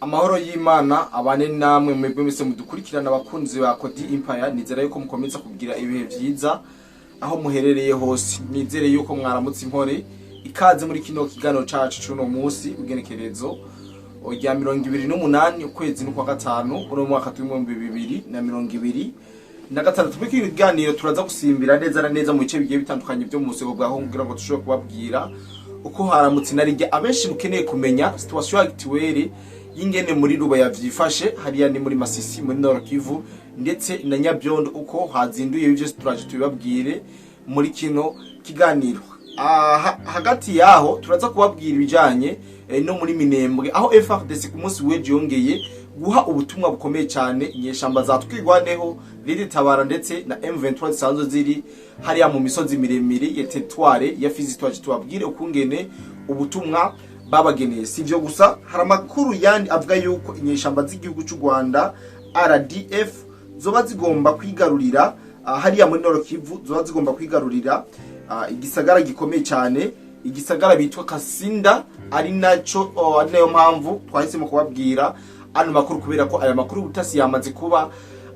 Amahoro y'Imana abane namwe mwebwe mwese mudukurikirana, abakunzi ba Kodi Empire. Nizera yuko mukomeza kugira ibihe vyiza aho muherereye hose. Nizere yuko mwaramutse impore. Ikaze muri kino kiganiro cacu c'uno munsi, ugenekerezo rya 28 ukwezi n'ukwa gatanu, uno mwaka w'2026. Muri kino kiganiro turaza gusimbira neza na neza mu bice bigiye bitandukanye vyo mu busego bwa Kongo kugira ngo dushobore kubabwira uko haramutse. Narirya abenshi mukeneye kumenya situation actuelle y'ingene muri Rubaya vyifashe, hariya ni muri Masisi, muri Nord Kivu, ndetse na Nyabyondo uko hazinduye. Ibyo byose turaje tubibabwire muri kino kiganiro. Aha, hagati yaho turaza kubabwira ibijanye no muri Minembwe, aho FARDC ku munsi w'ejo yongeye guha ubutumwa bukomeye cyane inyeshamba za Twirwaneho, RED Tabara ndetse na M23 zisanzwe ziri hariya mu misozi miremire ya territoire ya Fizi. Twaje tubabwire ukungene ubutumwa babageneye. Si ivyo gusa, hari amakuru yandi avuga yuko inyeshamba z'igihugu cy'u Rwanda RDF zoba zigomba kwigarurira hariya muri Nord Kivu, zoba zigomba kwigarurira igisagara gikomeye cyane, igisagara bitwa Kasinda, ari naco ari nayo mpamvu twahisemo kubabwira ano makuru, kubera ko aya makuru ubutasi yamaze kuba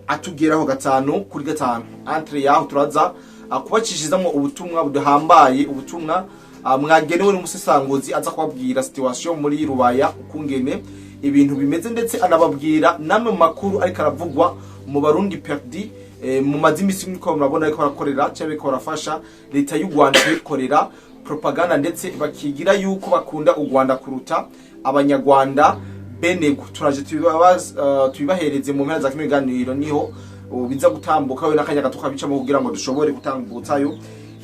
atugeraho gatanu kuri gatanu. Entre yaho turaza kubacishizamwo ubutumwa budahambaye, ubutumwa mwagenewe n'umusesanguzi aza kubabwira situation muri Rubaya, ukungene ibintu bimeze, ndetse anababwira namwe mu makuru ariko aravugwa mu Barundi perdi mu mazi imisi niko murabona ariko barakorera cyangwa bariko barafasha leta y'u Rwanda kuyikorera propaganda, ndetse bakigira yuko bakunda u Rwanda kuruta Abanyarwanda benego. Turaje tubibahereze mu mpera za kino kiganiro, niho biza gutambuka we n'akanya gato kabicamo kugira ngo dushobore gutambutsayo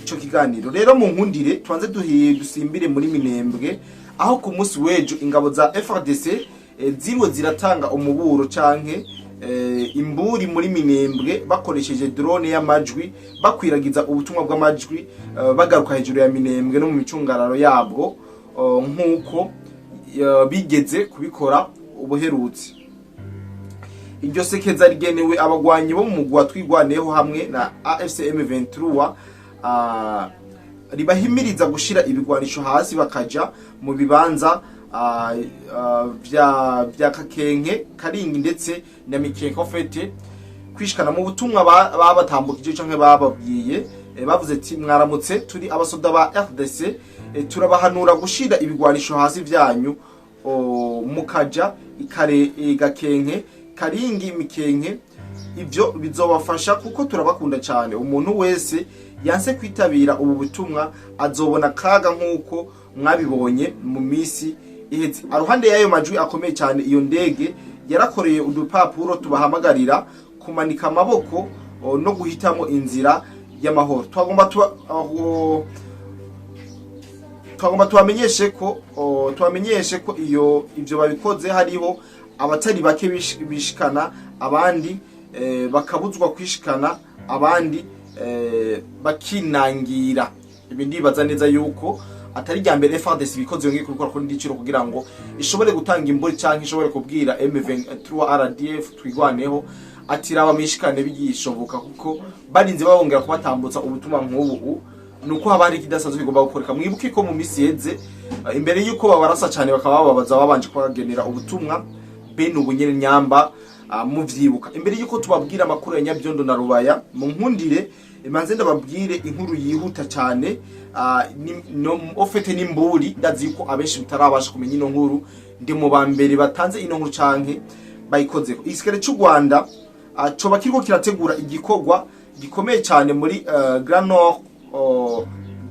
ico kiganiro. Rero mu nkundire tubanze duhiye dusimbire muri Minembwe, aho ku munsi w'ejo ingabo za FARDC ziriwe ziratanga umuburo canke imburi muri Minembwe bakoresheje drone y'amajwi, bakwiragiza ubutumwa bw'amajwi bagaruka hejuru ya Minembwe no mu micungararo yabwo, nk'uko bigeze kubikora ubuherutse. Iryo sekeza rigenewe abagwanyi bo mu mugwi wa Twirwaneho hamwe na AFC M23, ribahimiriza gushira ibigwanisho hasi bakaja mu bibanza vya Kakenke, Karingi ndetse na Mikenke. En fait, kwishikana mu butumwa babatambukije canke bababwiye, bavuze ati: "Mwaramutse, turi abasoda ba RDC, turabahanura gushira ibigwanisho hasi vyanyu mukaja ikare Gakenke, Karingi, Mikenke. Ibyo bizobafasha kuko turabakunda cyane. Umuntu wese yanse kwitabira ubu butumwa azobona kaga nk'uko mwabibonye mu minsi iheze." Aruhande y'ayo majwi akomeye cyane, iyo ndege yarakoreye udupapuro tubahamagarira kumanika amaboko no guhitamo inzira y'amahoro. Twagomba tubamenyeshe ko iyo ivyo babikoze hariho abatari bake bishikana, abandi bakabuzwa kwishikana, abandi bakinangira. Ibi ndibaza neza yuko atari rya mbere FARDC bikoze, yongeye kubikora kuri ndiciro kugira ngo ishobore gutanga imburi canke ishobore kubwira M23 RDF, Twirwaneho ati: "Raba mwishikane bigishoboka," kuko barinze babongera kubatambutsa ubutumwa nk'ubu nuko haba hari ikidasanzwe kigomba gukoreka. Mwibuke ko mu misi yeze, imbere yuko babarasa cyane bakaba bababaza, babanje kubagenera ubutumwa bene ubu nyene, nyamba muvyibuka. Imbere yuko tubabwira amakuru ya Nyabyondo na Rubaya, mu nkundire manze ndababwire inkuru yihuta cyane, no ofete n'imburi. Ndazi yuko abenshi mutarabasha kumenya ino nkuru, ndi mu ba mbere batanze ino nkuru canke bayikozeko. Igisirikare cy'u Rwanda coba kiriko kirategura igikorwa gikomeye cyane muri Grand Nord,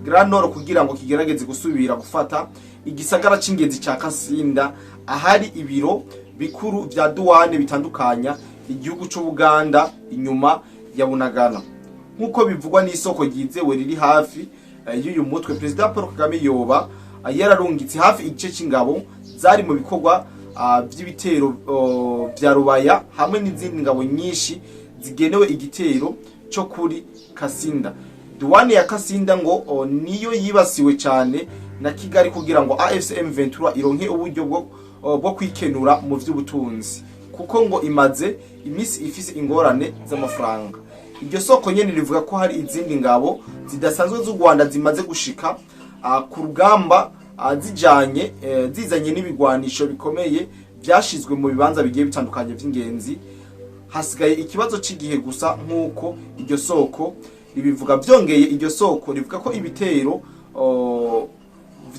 Grand Nord, kugira ngo kigerageze gusubira gufata igisagara c'ingenzi ca Kasinda, ahari ibiro bikuru vya douane bitandukanya igihugu c'Ubuganda inyuma ya Bunagana, nk'uko bivugwa n'isoko ryizewe riri hafi y'uyu mutwe. Perezida Paul Kagame yoba yararungitse hafi igice c'ingabo zari mu bikorwa vy'ibitero vya Rubaya hamwe n'izindi ngabo nyinshi zigenewe igitero co kuri Kasinda. Douane ya Kasinda ngo niyo yibasiwe cyane na Kigali kugira ngo AFC M23 ironke uburyo bwo kwikenura mu vy'ubutunzi, kuko ngo imaze imisi ifise ingorane z'amafaranga. Iryo soko nyene rivuga ko hari izindi ngabo zidasanzwe z'u Rwanda zimaze gushika ku rugamba, zijanye zizanye n'ibigwanisho bikomeye vya rutura. vyashizwe mu bibanza bigiye bitandukanye vy'ingenzi. Hasigaye ikibazo c'igihe gusa, nk'uko iryo soko ribivuga. Vyongeye, iryo soko rivuga ko ibitero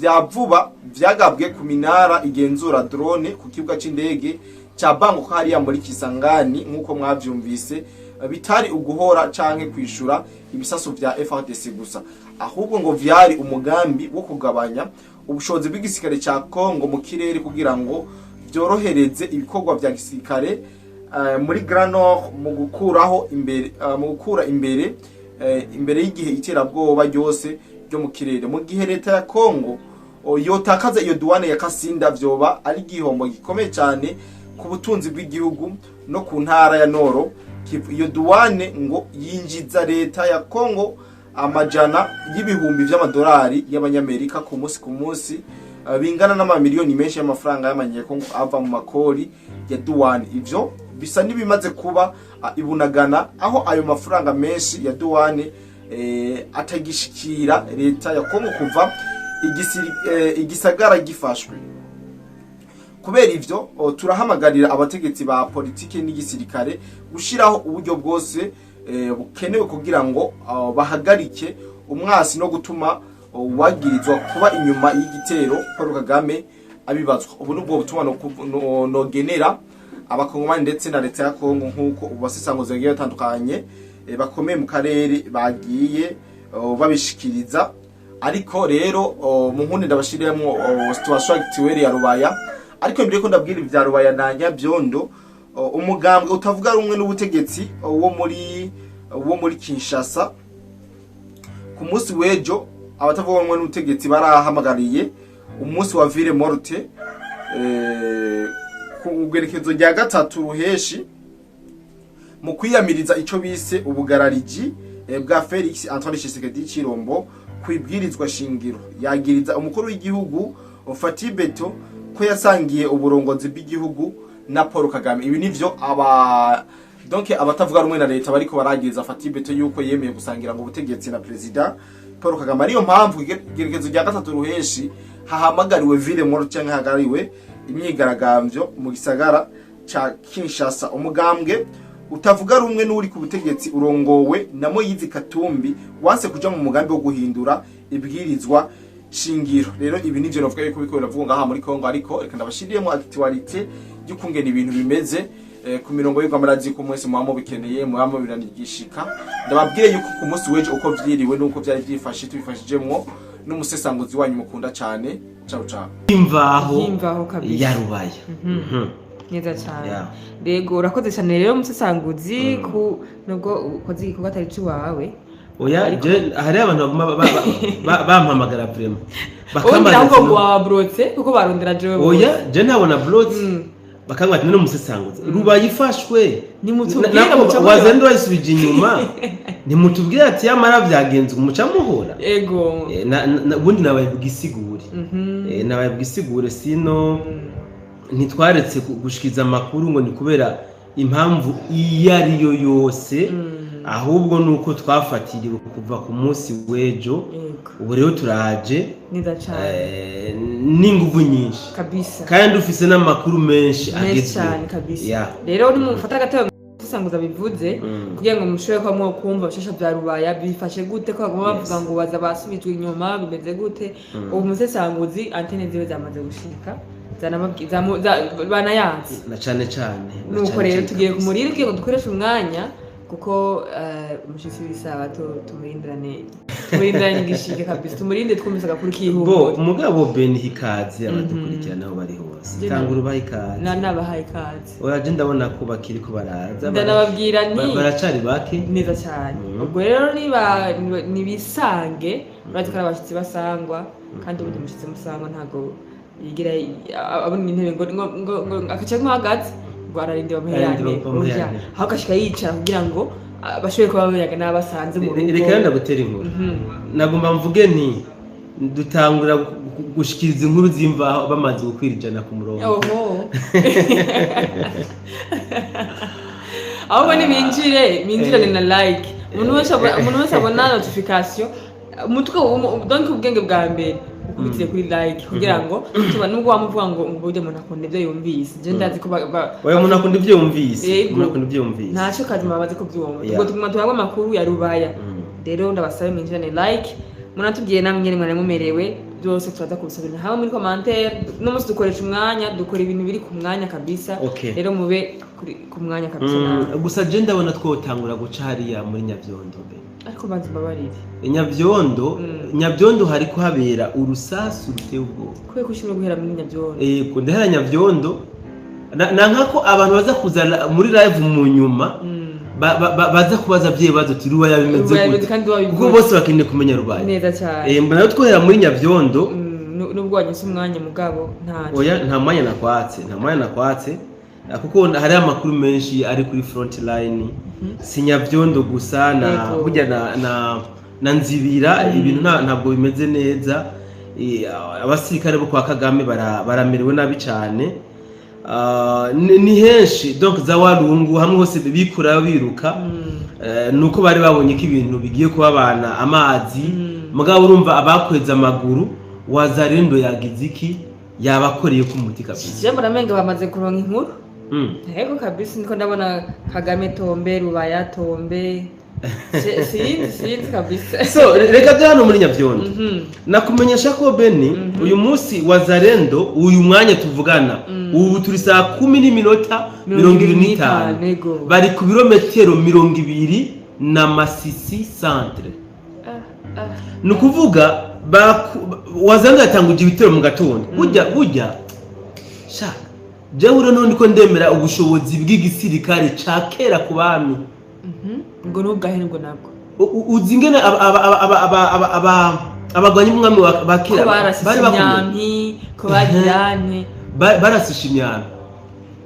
vya vuba vyagabwe ku minara igenzura drone ku kibuga c'indege ca Bangoka hariya muri Kisangani, nk'uko mwavyumvise, bitari uguhora canke kwishura ibisasu vya FARDC gusa, ahubwo ngo vyari umugambi wo kugabanya ubushobozi bw'igisirikare ca Congo mu kirere kugira ngo vyorohereze ibikorwa vya gisirikare muri Grand Nord mu gukuraho imbere mu gukura imbere imbere y'igihe iterabwoba ryose ryo mu kirere. Mu gihe leta ya Congo yotakaza iyo douane ya Kasinda, vyoba ari igihombo gikomeye cyane ku butunzi bw'igihugu no ku ntara ya Nord Kivu. Iyo douane ngo yinjiza leta ya Congo amajana y'ibihumbi vy'amadolari y'abanyamerika ku munsi ku munsi, bingana n'amamiliyoni menshi y'amafaranga y'amanyekongo ava mu makori ya douane. Ivyo bisa n'ibimaze kuba ibunagana, aho ayo mafaranga menshi ya douane atagishikira leta ya Kongo kuva igisagara gifashwe. Kubera ivyo, turahamagarira abategetsi ba politike n'igisirikare gushiraho uburyo bwose bukenewe kugira ngo bahagarike umwasi no gutuma uwagirizwa kuba inyuma y'igitero Paul Kagame abibazwa. Ubu nubwo butumwa nogenera abakongomani ndetse na leta ya Kongo, nk'uko ubu basesanguzi bagiye batandukanye bakomeye mu karere bagiye babishikiriza. Ariko rero mu nkundi ndabashiremwo situation actuelle ya Rubaya. Ariko mbere ko ndabwira ibya Rubaya na Nyabyondo, umugambwe utavuga rumwe n'ubutegetsi wo muri Kinshasa, ku munsi w'ejo abatavuga rumwe n'ubutegetsi barahamagariye umunsi wa ville morte ku bwerekezo rya 3 ruheshi, mu kwiyamiriza ico bise ubugarariji bwa Felix Antoine Tshisekedi Chilombo kwibwirizwa shingiro. Yagiriza umukuru w'igihugu Fatih Beto ko yasangiye uburongozi bw'igihugu na Paul Kagame. Ibi nivyo aba donc abatavuga rumwe na leta bariko baragiriza Fatih Beto, yuko yemeye gusangira ngo ubutegetsi na president Paul Kagame. Ariyo mpamvu igerekezo rya 3 ruheshi hahamagariwe ville morte canke hahamagariwe imyigaragambyo mu gisagara ca Kinshasa. Umugambwe utavuga rumwe n'uri ku butegetsi urongowe na Moyizi Katumbi wanse kuja mu mugambi wo guhindura ibwirizwa shingiro. Rero ibi nivyo navuga yuko biko biravuga ngaha muri Kongo. Ariko reka ndabashiriyemo actualité y'ukungena ibintu bimeze ku mirongo y'urwamarazi, ko mwese muba mubikeneye, muba mubiranigishika. Ndababwire yuko ku munsi w'ejo uko vyiriwe n'uko vyari vyifashe, tubifashijemwo n'umusesanguzi wanyu mukunda cane. Ciao ciao. Imvaho. Imvaho kabisa. Ya Rubaya. Neza cyane. Rego, urakoze cyane rero umusesanguzi, ku nubwo ukoze igikorwa atari iwawe. Oya, je hari abantu baguma bampamagara vraiment. Ubundi ahubwo ngo wababurotse kuko barondera jewe bose. Oya, je ntabona blotse. Bakambwira ati: "None umusesanguzi, Rubaye ifashwe." Nimutubwire. Nako Muca wazenda wayisubije inyuma, ntimutubwire ati yamara byagenze umuca muhora. Ego. Ubundi nabaye bwisigure. Nabaye bwisigure, sino ntitwaretse gushikiza amakuru ngo ni kubera impamvu iyo ari yo yose, ahubwo ni uko twafatiriwe kuva ku munsi w'ejo. Ubu rero turaje. Neza cyane. N'inguvu nyinshi. Kabisa. Kandi ufise n'amakuru menshi menshi agezweho. Cyane kabisa. Rero nimufata agatebe musesanguza bivuze kugira ngo mushobore kuba mwokumva bishasha bya Rubaya bifashe gute, ko baguma bavuga ngo baza basubijwe inyuma, bimeze gute. Ubu musesanguzi antene ziwe zamaze gushika, banayanze. Na cane cane, na Nuko cane rero cane tugiye kabisa. ku muriri kugira ngo dukoreshe umwanya, kuko umushitsi w'isabato tumurindirane igishike kabisa, tumurinde twumvise agakuru Bo k'ihumure. Umugabo Ben, hikaze abadukurikirana aho bari hose. Tangura ubaha ikaze. Nabahaye ikaze. Oya, je ndabona ko bakiri ko baraza. Ndanababwira nti Baracari bake. Neza cyane. Ubwo rero niba nibisange, urazi ko ari abashitsi basangwa, kandi ubundi umushitsi musangwa ntabwo yigira abona intebe ngo akaca hagati ngo ararinde bamuhe Ararinde ya ntebe. bamuhe ya Oya, ntebe. aho agashika yicara kugira ngo bashobore kuba bayaga n'abasanze mu rugo. Reka rero ndagutera inkuru. Nagomba mvuge nti dutangura gushikiriza inkuru z'imvaho bamaze gukwira 100 ku murongo. Oho, ahubwo nibinjire binjirane na like. Umuntu wese abona notification, umutwe donc ubwenge bwa mbere. Mukubitire kuri like kugira ngo tuba nubwo wamuvuga ngo burya umuntu akunda ibyo yumvise, je ndazi ko Oya, umuntu akunda ibyo yumvise. Yego. Umuntu akunda ibyo yumvise. Ntacyo kazima bamaze kubyumva. Yeah. Ubwo tuguma tuhabwa amakuru ya Rubaya. Rero ndabasabe mwinjirane like, munatubwiye namwe ingene mwari mumerewe, byose turaza kubisabira hamwe muri commentaire. No munsi dukoresha umwanya, dukora ibintu biri ku mwanya kabisa. Rero mube ku mwanya kabisa namwe. Gusa je ndabona twotangura guca hariya muri Nyavyondo be. Ariko banza mbabarire. Nyavyondo. Nyavyondo hari kuhabera urusasu ruteye ubwoba. Kubera ko ushimwe guhera muri Nyavyondo. Yego, ndahera Nyavyondo na nkako abantu baza kuza muri live mu nyuma baza kubaza vyibazo uti Rubaya bimeze Rubaya gute? bimeze kandi wabivuze. Kuko bose bakeneye kumenya Rubaya. Neza cyane. Mbona rero twohera muri Nyavyondo. Nubwo wanyuze umwanya mugabo ntacyo. Oya, nta mwanya nakwatse, nta mwanya nakwatse. Kuko hari amakuru menshi ari kuri front line, si Nyavyondo gusa na burya na Nzibira, ibintu ntabwo bimeze neza. Abasirikare bo kwa Kagame baramerewe nabi cyane. Ni henshi, donc za Warungu hamwe hose bikura biruka. Nuko bari babonye ko ibintu bigiye kubabana amazi. Mugabo urumva abakweza amaguru, Wazalendo yagize iki, yabakoreye ku muti kabisa. Je mbona menga bamaze kuronka inkuru. Yego kabisa, niko ndabona Kagame tombe, Rubaya tombe. Sinzi, sinzi kabisa. So reka bya hano muri Nyavyondo. Nakumenyesha ko Beni, uyu munsi Wazalendo, uyu mwanya tuvugana ubu, turi saa 10:25, Yego. bari ku birometero 20 na Masisi centre. Ah, ah. Ni ukuvuga Wazalendo yatanguje ibitero mu gatondo. Burya shaka jewe rero none ko ndemera ubushobozi bw'igisirikare ca kera ku bami. Ngo n'ubwahe nibwo nabwo. Uzi ingene abagwanyi b'umwami ba Ko kera barasise bari bakomeye? Imyampi ko bagirane. Barasisha imyambi,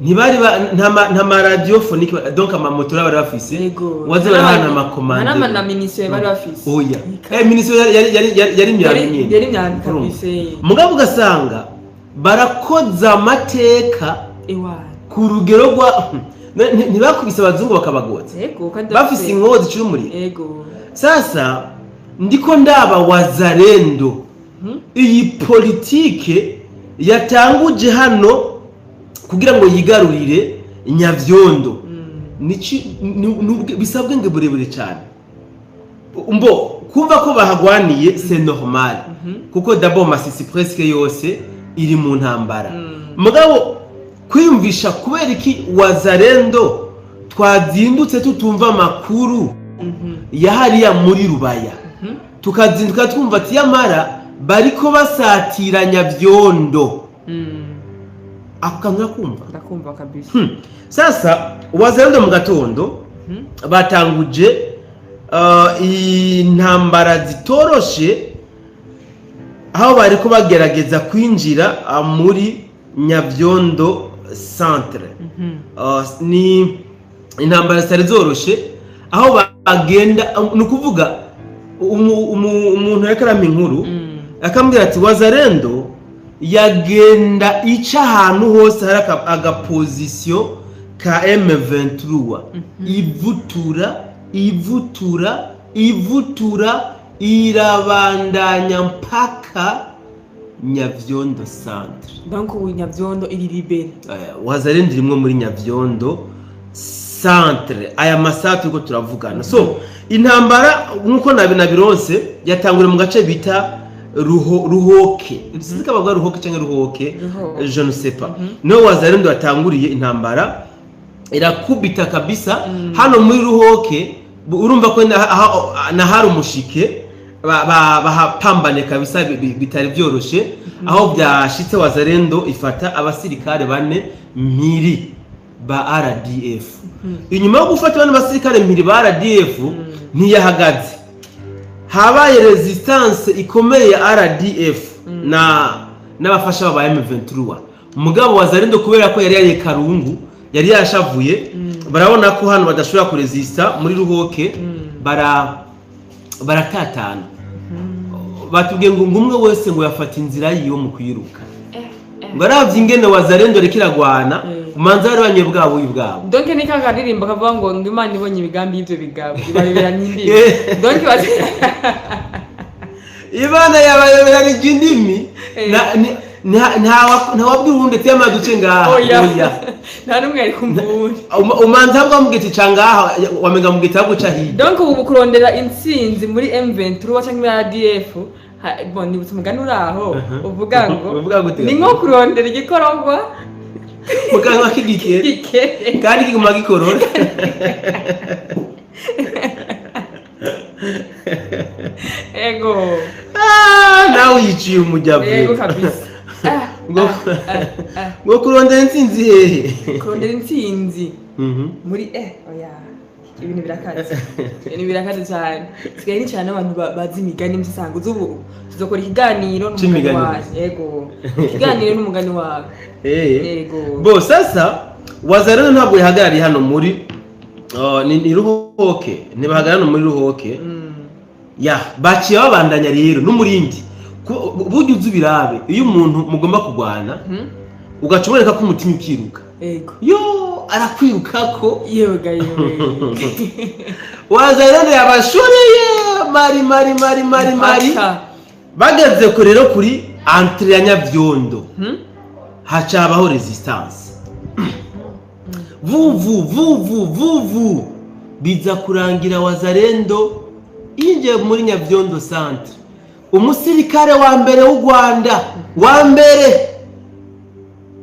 ntibari nta maradiyofonike, donc amamoto bari bafise. Waze barahana amakomande. Nta na munition bari bafise. Oya, munition yari imyambi nyene. Yari imyambi Urumva? kabisa. Mugabo ugasanga barakoza amateka Ewa. ku rugero rwa ntibakubise abazungu bakabagotsa. Yego, kandi bafise inkoho zicira umuriro. Sasa ndiko ndaba Wazalendo, iyi politike yatanguje hano kugira ngo yigarurire Nyavyondo, bisabwe ngo burebure cyane mbo kumva ko bahagwaniye, c'est normal, kuko d'abord Masisi presque yose iri mu ntambara. Mugabo kwiyumvisha kubera iki Wazalendo twazindutse tutumva amakuru ya hariya muri Rubaya, tukazinduka twumva ati yamara bariko basatira Nyavyondo. Ako kantu urakumva? Ndakumva kabisa. Sasa Wazalendo mu gatondo batanguje intambara zitoroshe, aho bariko bagerageza kwinjira muri Nyavyondo centre. Ni intambara zitari zoroshe aho bagenda, ni ukuvuga umuntu yariko arampa inkuru, akambwira ati Wazalendo yagenda ica ahantu hose hari agapozisiyo ka M23, ivutura, ivutura, ivutura, irabandanya mpaka Nyavyondo centre. Donc ubu Nyavyondo iri libérée? Wazalendo irimwo muri Nyavyondo centre aya masaha turiko turavugana. So intambara nkuko nabironse yatanguriye mu gace bita Ruhoke, sinzi ko bavuga Ruhoke cyangwa Ruhoke. Ruhoke. Je ne sais pas. Niho Wazalendo yatanguriye intambara, irakubita kabisa hano muri Ruhoke. Urumva ko nahari umushike, bahapambane kabisa, bitari byoroshe. Aho byashitse, Wazalendo ifata abasirikare bane mpiri ba RDF. Inyuma yo gufata bane basirikare mpiri ba RDF, ntiyahagaze, habaye resistance ikomeye ya RDF na n'abafasha ba M23. Mugabo Wazalendo, kubera ko yari yariye karungu, yari yashavuye, barabona ko hano badashobora kuresista muri Ruhoke, baratatana. Batubwiye ngo umwe wese ngo yafata inzira yiwe mu kwiruka, ngo aravye ingene Wazalendo reka iragwana, umanza bari banyoye bwa buyi bwabo. Donc ni ka karirimbo kavuga ngo Imana ibonye imigambi y'ivyo bigabo ibarebera n'imbibi. Donc bati Imana yabayoberanije indimi. Eh. Ntawabwira uwundi ati yamara duce ngaha. Oya. Oya. Nta n'umwe ari kumva uwundi. Umanza ahubwo wamubwira ati ca ngaha, wamenga mubwira ati guca hirya. Donc ubu kurondera intsinzi muri M23 cyangwa muri RDF, bon, nibutse umugani uri aho uvuga ngo Uvuga gute? Ni nko kurondera igikororwa Mu kanwa k'igikeri gikere. Kandi kiguma gikorora. Ego. Ah, nawe yiciye umujya. Ego kabisa. Ah, ah, ah. Ngo kurondera intsinzi hehe? Kurondera intsinzi muri oya, ibintu birakaze, ibintu birakaze cyane. Sigaye ni cyane abantu bazi imigani msisango z'ubu. Tuzokora ikiganiro n'umugani C'imigani. wawe. Yego, ikiganiro n'umugani wawe. Yego. Bo sasa Wazalendo ntabwo ihagarariye hano muri ni Ruhoke, ntibahagarara hano muri Ruhoke. Ya baciye babandanya rero n'umurindi. Burya uzi ubirabe, iyo umuntu mugomba kurwana ugaca uboneka ko umutima ukiruka, Yego. yo arakwirukako. Yewe ga yewe. Wazalendo yabashoreye mari mari mari mari mari. Mpaka. Bageze ku rero kuri entrée ya Nyabyondo, haca habaho resistance, vuvu vuvu vuvu, biza kurangira Wazalendo yinjiye muri Nyabyondo centre. Umusirikare wa mbere w'u Rwanda wa mbere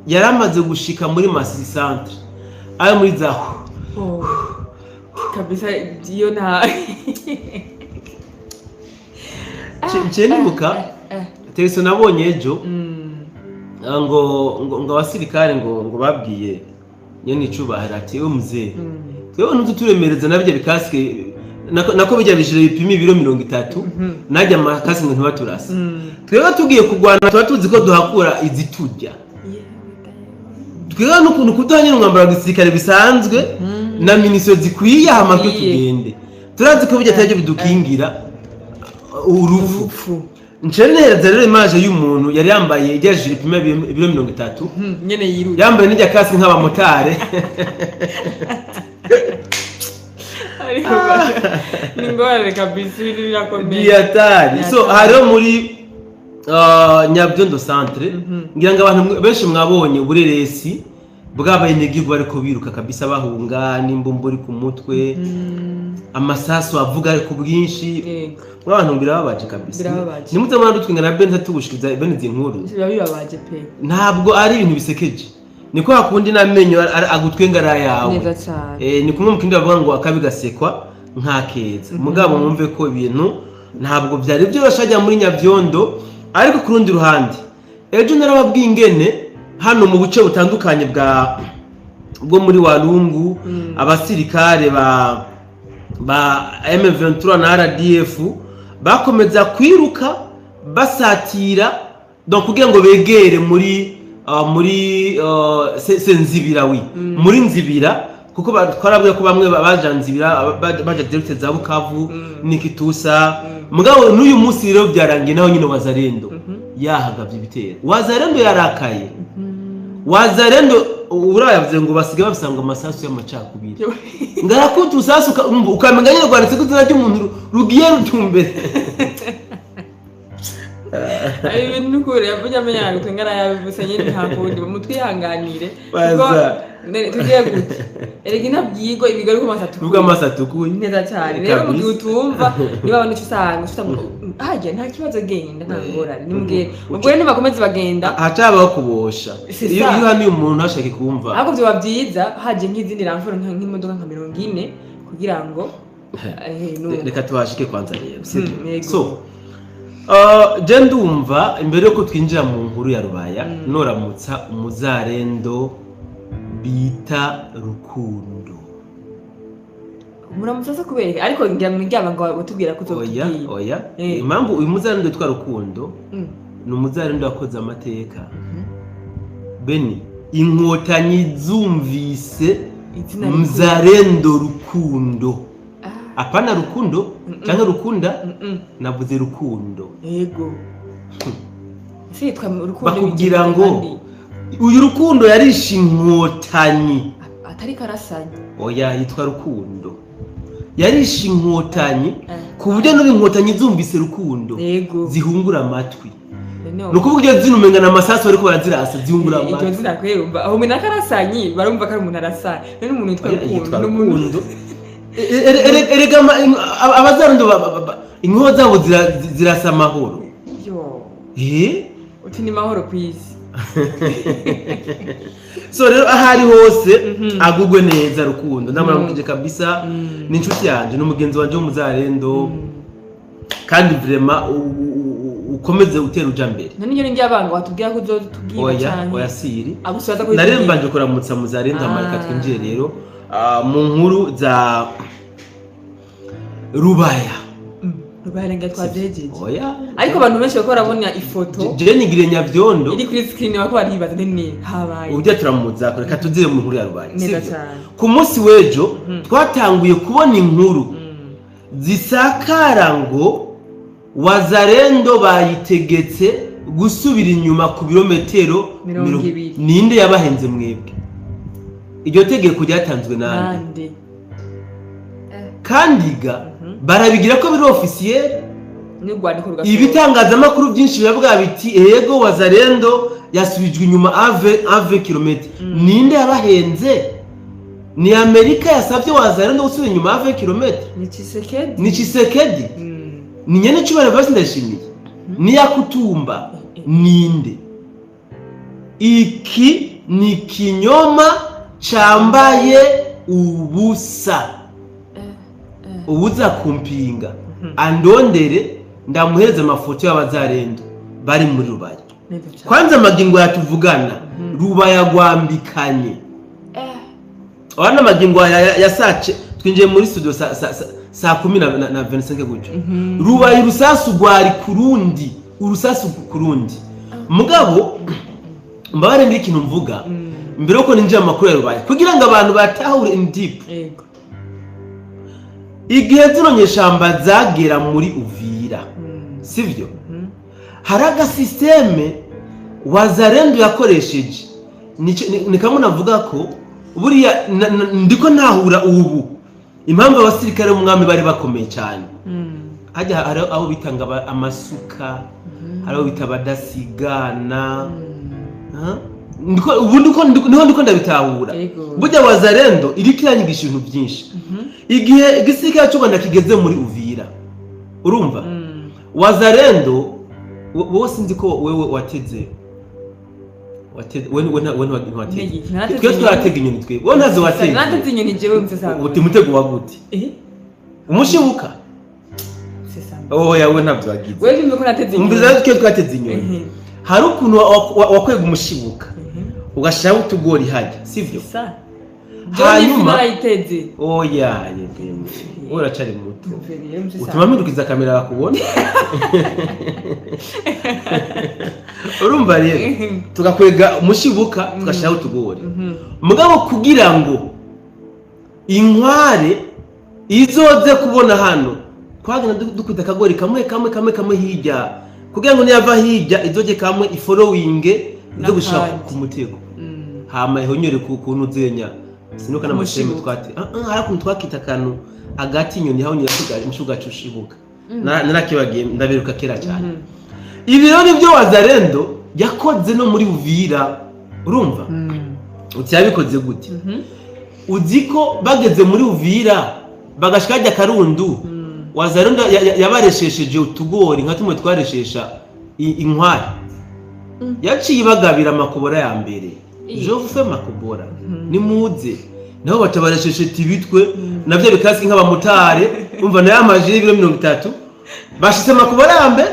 yaramaze gushika muri Masisi centre, ayo muri zaho. Oh. Kabisa iyo nta Nce nibuka televiziyo nabonye ejo, ngo abasirikare ngo babwiye nyene icubahiro ati: "We muzee, twebwe ntuturemereza nabyo bikasike, nako bijya bijire bipima ibiro 30, najya amakasike ngo ntibaturase. Twebwe tugiye kurwana tuba tuzi ko duhakura iziturya. Twebwe n'ukuntu kuduha nyine umwambaro wa gisirikare bisanzwe na minisiyo zikwiye, hama twe Zikwiye. tugende, turazi ko bijya ataribyo bidukingira urupfu." Urupfu. Nce neza rero image y'umuntu yari yambaye ijya jire ipima ibiro 30, Nyene yiruka. yambaye n'ijya kasike nk'abamotari. Ariko ni ingorane kabisa, ibintu birakomeye. Diatari so Diatari. hariho muri Nyabyondo centre, ngira ngo abantu benshi mwabonye ubureresi bw'abenegihugu bariko biruka kabisa, bahunga n'imbumburi ku mutwe, amasasu avuga ku bwinshi. Yego. Abantu birababaje kabisa. Birababaje. Nimuze mwana na Ben tugushikiriza bene izi nkuru. Biba bibabaje pe. Ntabwo ari ibintu bisekeje, niko hakundi n'amenyo agutwenga ari ayawe. Neza cyane. Ni kumwe mu kindi bavuga ngo akabi gasekwa nk'akeza. Mugabo mwumve ko ibintu ntabwo byari byoroshye ajya muri Nyabyondo. Ariko ku rundi ruhande, ejo narababwiye ingene hano mu buce butandukanye bwo muri Walungu, abasirikare ba M23 na RDF bakomeza kwiruka basatira, donc kugira ngo begere muri se Nzibira, wi muri Nzibira, kuko twarabwiye ko bamwe baja Nzibira, baja direct za Bukavu n'Ikitusa. Mugabo n'uyu munsi rero byarangiye naho nyine Wazalendo yahagavye ibitero. Wazalendo yarakaye. Wazalendo urayavuze ngo basigaye babisanga amasasu y'amacakubiri, ngarakuta urusasu ukamenya nyine rwanditse ko izina ry'umuntu rugiye rutumbere. Ari ibintu n'ukuri yavuze amenya ngo ngara yabivuze nyine, nta kundi mutwihanganire kuko Baza. Tugiye gute erega intabyigwa ibigo ariko amaso Ruvuga amaso atukuye. Neza cyane rero mu gihe Kabisa. utumva niba abantu icyo usanga hajya nta kibazo, genda nta ngorane, nimugende. Ubwo rero nibakomeze bagenda. Hacabaho kubosha. C'est Iyo ça. iyo uhanuye umuntu ntashake kumva. Ahubwo byoba byiza haje nk'izindi ramforo nk'imodoka nka 40 kugira ngo Reka tubashike kwanza rero, sibyo? Yego. So je ndumva imbere yuko twinjira mu nkuru ya Rubaya, noramutsa umuzarendo bita Rukundo. Muramutse se kubereka ariko ngira ngo ndyama ngo watubwira ko Oya. uzotubwira. Oya. Impamvu uyu muzarendo witwa Rukundo, ni umuzarendo wakoze amateka. Beni inkotanyi zumvise Izina Rukundo. Mzarendo Rukundo, Ah, apana Rukundo cyangwa Rukunda, navuze Rukundo. Yego, ese yitwa Rukundo? Bakubwira Bigeze ngo kandi uyu Rukundo yarishe inkotanyi. Atari karasanye. Oya, yitwa Rukundo. Yarishe inkotanyi ku buryo n'ubu inkotanyi zumvise Rukundo Yego. zihungura amatwi. No. Ni ukuvuga iryo zina umenga ni amasasu bariko barazirasa, zihungura Iryo amatwi. zina kwerumva aho umuntu akarasanyi barumva ko ari umuntu arasanye, none umuntu yitwa Oya, Rukundo yitwa ni umuntu. Rukundo. Erega abazarundo inkoho zabo zirasa amahoro. Yo. Eh? Uti ni mahoro ku isi. So rero aho ari hose agugwe neza Rukundo, ndamuramukije kabisa. Ni inshuti yanje, ni umugenzi wanje w'umuzarendo, kandi vraiment ukomeze utera uja mbere. None iryo ni ry'abanga watubwira ko uzotubwira? Oya. Canke Oya, siri. Agusubiza ko Nari mbanje kuramutsa muzarendo. Amarika twinjiye rero mu nkuru za Rubaya. Rubarenga twavyejeje. Oya. Ariko abantu benshi bariko barabona ifoto Je nigire Nyavyondo iri kuri screen, bariko baribaza nene habaye. Uburyo turamuza, reka tuzire mu nkuru ya Rubaya. Neza Sivyo? cyane. Ku munsi w'ejo twatanguye kubona inkuru zisakara ngo Wazarendo bayitegetse gusubira inyuma ku birometero 20. Ninde yabahenze mwebwe? Iryo tegeko ryatanzwe nande? Nande? Kandi ga barabigira ko biri officiel. N'urwandiko rugasohoka. Ibitangazamakuru byinshi biravuga biti ego, Wazarendo yasubijwe inyuma ave kilometre. Ninde yabahenze? Ni Amerika yasabye Wazarendo gusubira inyuma ave kilometre? Ni Tshisekedi. Ni Tshisekedi? Ni nyene cubahiro Evariste Ndayishimiye? Ni Yakutumba? Ninde? Iki ni kinyoma cambaye ubusa. Ubuza kumpinga andondere, ndamuhereza amafoto y'abazarendo bari muri Rubaya. Neza cyane. Kwanza amagingo yatuvugana, Rubaya gwambikanye. Urabona amagingo ya sace twinjiye muri studio saa 10 na 25 gutyo, Rubaye urusasu rwari kurundi, urusasu kurundi. Mugabo mbabare mbiri ikintu mvuga mbere yuko ninjira mu makuru ya Rubaye, kugira ngo abantu batahure in deep. Igihe zino nyeshamba zagera muri Uvira, sivyo, hari agasystème Wazarendo yakoresheje. Ni kamwe navuga ko buriya ndiko ntahura ubu impamvu abasirikare b'umwami bari bakomeye cyane. Hajya hari aho bitanga amasuka, hari aho bita abadasigana. Ha? Ubu niho ndiko ndabitahura. Burya Wazarendo iriko iranyigisha ibintu byinshi. Igihe igisirikare cy'u Rwanda kigeze muri Uvira, urumva, Wazarendo wowe sinzi ko wewe wateze, we ntiwateze. Ntege, narateze Twe inyoni. twaratega inyoni twe, wowe ntazo wateze. Nateze inyoni jewe, musesangura. Uti mutego wa gute? Umushibuka. Musesangura. Oya, we ntabyo wagize. Wewe vyumve ko nateze inyoni. Umviza, twe twateze inyoni. Hari ukuntu wakwega umushibuka, ugashiraho utugori hajya, sivyo? Sa Hanyuma narayiteze. Oya, yebwe, wowe uracari muto. Umve rero, musesangura. Utuma mpindukiza kamera bakubona. Urumva rero, tugakwega umushibuka, tugashyiraho utugori. Mugabo kugira ngo inkware izoze kubona hano, twagenda dukubita akagori kamwe kamwe kamwe kamwe hirya, kugira ngo niyava hirya izoge kamwe ifollowinge ize gushika N'akandi. ku mutego, hama ihonyore ku kuntu uzenya sinuka n'amasheme. Umushibuka. Twate hari ukuntu twakita akantu agati inyoni hahonyera umushibuka ushibuka. Narakibagiye, ndabiruka kera cyane. Ibi rero nibyo Wazarendo yakoze no muri Uvira. Urumva, uti yabikoze gute? Uzi ko bageze muri Uvira bagashika hajya Karundu, Wazarendo yabareshesheje utugori nka tumwe twareshesha inkware. Yaciye ibagabira amakobora ya mbere. Je vous fais makobora, nimuze naho batabaresheshe tibitwe navyo bikasi nk'abamotari. Umva, nayo amajiri y'ibiro 30 bashitse makobora ya mbere,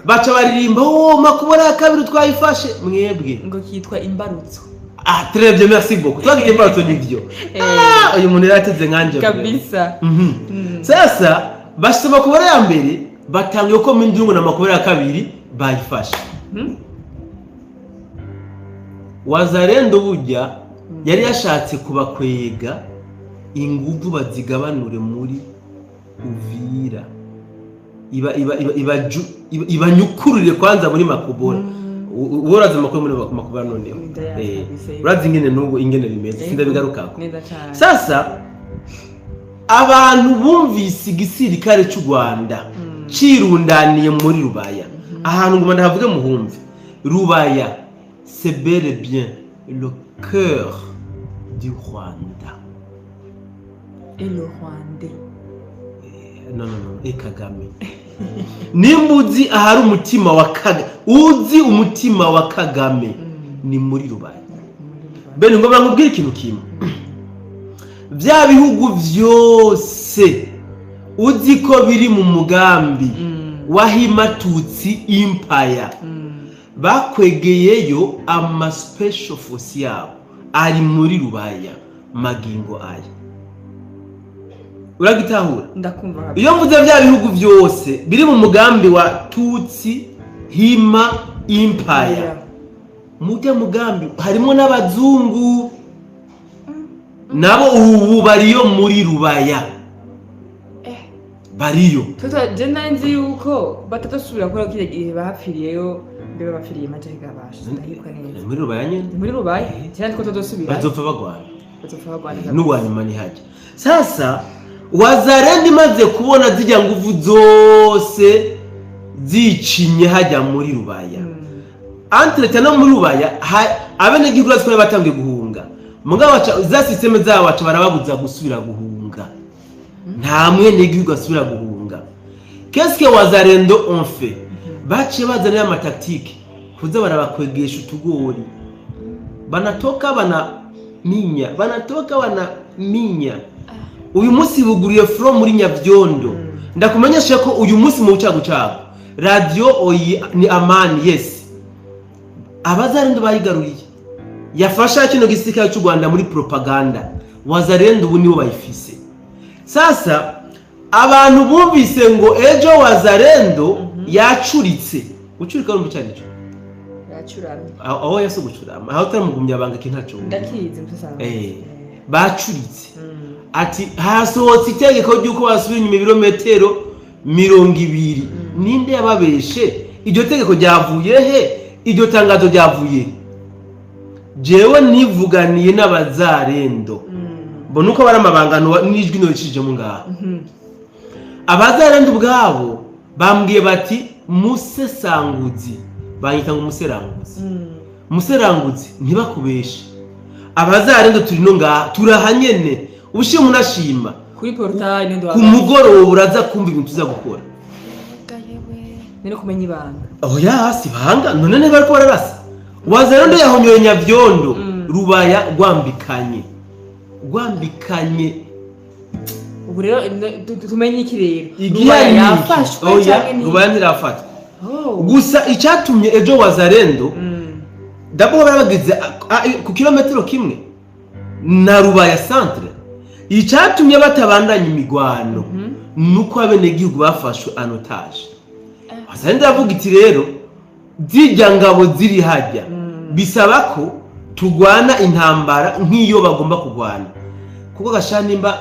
baca baririmba: "Oh, makobora ya kabiri twayifashe mwebwe." Ngo kitwa imbarutso. Ah, très bien, merci beaucoup. Twagiye imbarutso, nibyo. Ah, uyu muntu yarateze nkanje. Kabisa. Sasa bashitse makobora ya mbere, batangiye ko mindungu na makobora ya kabiri bayifashe. Wazarendo burya yari yashatse kubakwega inguvu bazigabanure muri Uvira, ibanyukurire kwanza muri Makobora. Urazi amakuru muri Makobora noneho? Ndayazi kabisa, yego. Urazi ingene n'ubu ingene bimeze, sindabigarukako. Neza cyane. Sasa Abantu bumvise igisirikare cy'u Rwanda cirundaniye muri Rubaya, ahantu ngo ndahavuge muhumve, Rubaya c'est bel et bien le cœur du Rwanda. Et le Rwandais. Non, non, non, et Kagame. Nimba uzi ahari umutima wa Kagame, uzi umutima wa Kagame, ni muri Rubaya. Bene, ngomba nkubwire ikintu kimwe: bya bihugu byose uzi ko biri mu mugambi wa Hima Tutsi Empire, bakwegeyeyo ama special force yabo ari muri Rubaya magingo aya. Uragitahura? Ndakumva kabisa. Iyo mvuze bya bihugu byose biri mu mugambi wa Tutsi Hima Empire, mujya mugambi harimo n'abazungu, nabo ubu bariyo muri Rubaya, bariyo. Tota, je nari nzi yuko batazosubira gukora kiriya gihe bapfiriyeyo. Mbe bapfiriye majahega basha, ndahibuka neza. Muri Rubaya nyene. Ni muri Rubaya cyane ko tutazosubira. Bazopfa bagwana. Bazopfa bagwana. N'uwanyuma ntihajya. Sasa Wazalendo imaze kubona zijya nguvu zose zicinye hajya muri Rubaya, entre-temps no muri Rubaya abenegihugu bazi ko batangiye guhunga, mugabo za système zabo baca barababuza gusubira guhunga. Nta mwenegihugu asubira guhunga. Qu'est-ce que Wazalendo ont fait? Baciye bazanira ama tactiques, kuza barabakwegesha utugori, banatoka banaminya, banatoka banaminya. Uyu munsi buguriye front muri Nyabyondo. Ndakumenyesha ko uyu munsi mu bucagucagu radio oyi ni Amani, yes, Abazarendo bayigaruriye, yafasha kino gisirikare cy'u Rwanda muri propaganda. Wazarendo ubu nibo bayifise. Sasa abantu bumvise ngo ejo Wazarendo yacuritse. Gucurika urumva icyo aricyo? Yacuramye. Aho yase gucurama, aho utaramugumya abanga ikintu ntaco. Ndakizi musasanzwe. Bacuritse ati hasohotse itegeko ry'uko basubira inyuma ibirometero 20. Ninde yababeshe? Iryo tegeko ryavuye he? Iryo tangazo ryavuye he? Jewe nivuganiye n'Abazarendo, mbona uko bari amabangano n'ijwi noricijemo ngaha. Abazarendo ubwabo bambwiye bati: "Musesanguzi," banyita ngo umuseranguzi, "museranguzi, ntibakubeshe, Abazarendo turi no ngaha, turaha nyene ubushima unashima." Kuri portail niyo. Ku mugoroba uraza kumva ibintu tuza gukora. Nero kumenya ibanga. Oya, si banga none niba bariko bararasa. Wazarendo yahonyoye Nyavyondo, Rubaya rwambikanye, rwambikanye. Ubu rero tumenye iki rero? Igihari Rubaya ni iki? yafashwe Oya, canke Rubaya ntirafatwa. Oh. Gusa icyatumye ejo Wazarendo d'abord bari bageze ku kilometero kimwe na Rubaya centre, icyatumye batabandanya imigwano nuko abenegihugu bafashwe en otage. Wazarendo iravuga iti: "Rero zijya ngabo ziri hajya, bisaba ko turwana intambara nk'iyo bagomba kurwana." Kuko gasha nimba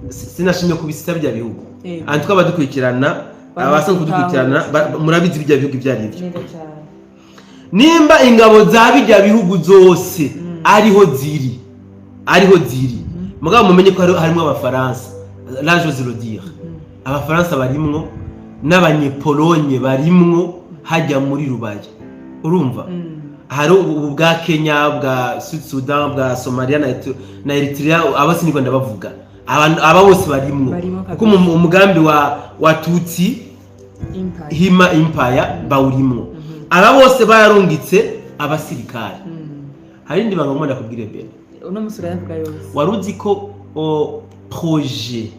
sinashimye kubisita bijya bihugu, antuka abadukurikirana, abasanzwe kudukurikirana murabizi bijya bihugu ibyo ari byo. Neza cyane. Nimba ingabo za bijya bihugu zose ariho ziri, ariho ziri, mugabo mumenye ko harimo Abafaransa, là j'ose le dire, Abafaransa barimwo n'Abanyepolonye barimwo hajya muri Rubaya, urumva? Hari ubu bwa Kenya, bwa Sud Sudan, bwa Somalia na Eritrea, aba sinigwa ndabavuga. Aba bose barimwo. Barimo kabisa. Kuko umugambi wa Tutsi Empire. Hima Empire bawurimwo. Aba bose bararungitse abasirikare. Hari indi banga ngomba ndakubwire, bene. Uno musi urayavuga yose. Wari uzi ko projet